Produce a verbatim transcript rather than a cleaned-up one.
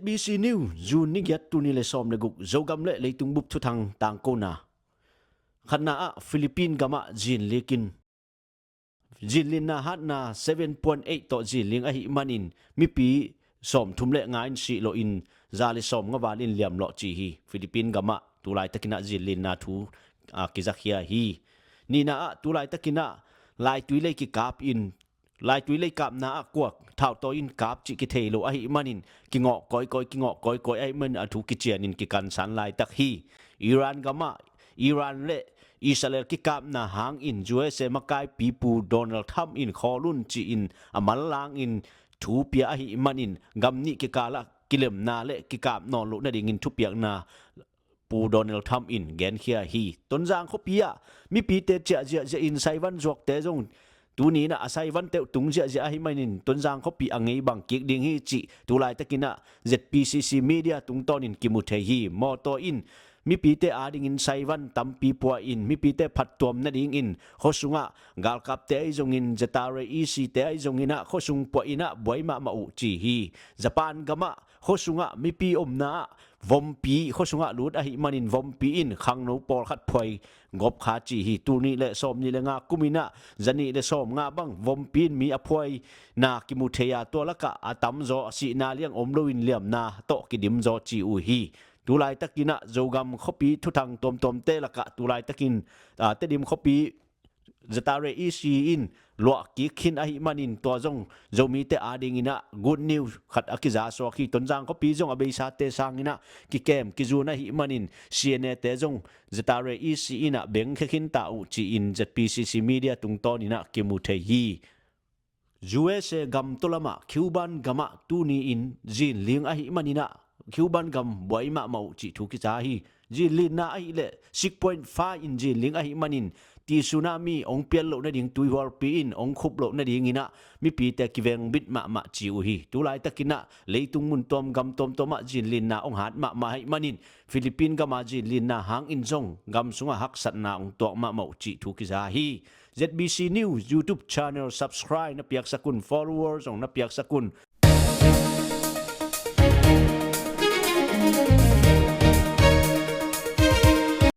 B C News, June ni giat, tul nih le sawm le guk, Zogam le leitung bup thuthang tangkona. Khatna ah Philippine gamah zinlikin, zinlinna hatna seven point eight tawh zinling ahih manin mipi sawmthum le nga in sih lawhin za le sawmnga valin liamlawh ci hi. Philippine gamah tulaitakinah zinlinna thu a kizakhia hi. Nihna ah tulaitakinah laitui lei kikap in, laitui lei kapna ah kuak thautawi in kap cih kithei lo ahih manin kingawh kawikawi, kingawh kawikawi ahih manin a thu kicianin kikansan laitak hi. Iran gamah Iran le Israel kikapna hangin U S A makaipi Pu Donald Trump in khawl un ci-in a manlangin thu pia ahih manin gam nih kikalah kilemna le kikap nawn loh nadingin thupiakna Pu Donald Trump in genkhia hi. Tonzang khuapi ah mipite ciah ziahziah in saivan zuakte zong tuni inah a saivan teuh tung ziahziah ahih manin Tonzang khuapi a ngei bang kik ding hi cih tulaitakinah Z P C C media tungtawnin kimu thei hi. Mawtaw in mipite adingin saivan tampi pua in mipite phattuam nadingin khuasungah galkapte ahi zongin Zatare E C te ahi zonginah khuasung puah inah buai mahmah uh ci hi. Japan gamah khuasungah mipi omna ah vompi khuasungah lut ahih manin vompi in khangno pawlkhat phuai gop kha ci hi. Tul nih le sawm nih le nga kuminah zanih le sawm nga bang vompi in mi a phuaina kimu thei a, tua lakah a tamzaw a sihna liang om loin liamna tawh kidimzaw ci uh hi. Tulaitakinah Zogam khuapi thuthang tuamtuamte lakah tulaitakin a, Tedim khuapi Zatare E C in luah kik khin ahih manin tua zong Zomite adinginah good news khat a kizasuak hi. Tonzang khuapi zong a beisate sanginah kikem kizun ahih manin C N A te zong Zatare E C inah bengkhia khinta uh ci-in Z P C C media tungtawninah kimu thei hi. U S A gam tawlamah Cuban gamah tuni in zinling ahih maninah Cuban gam buai mahmah uh cih thu kiza hi. Zinlinna ahileh six point five in zinling ahih manin tsunami hong pial loh nading, tuihualpi in hong khup loh nadinginah mipite kivengbit mahmah ci uh hi. Tulaitakinah leitung mun tuam gam tuamtuamah zinlinna hong hat mahmah ahih manin Philippine gama zinlinna hangin zong gam sungah haksatna hong tuak mahmah uh cih thu kiza hi. Z B C News YouTube channel subscribe na piaksak un, followers zong na piaksak un.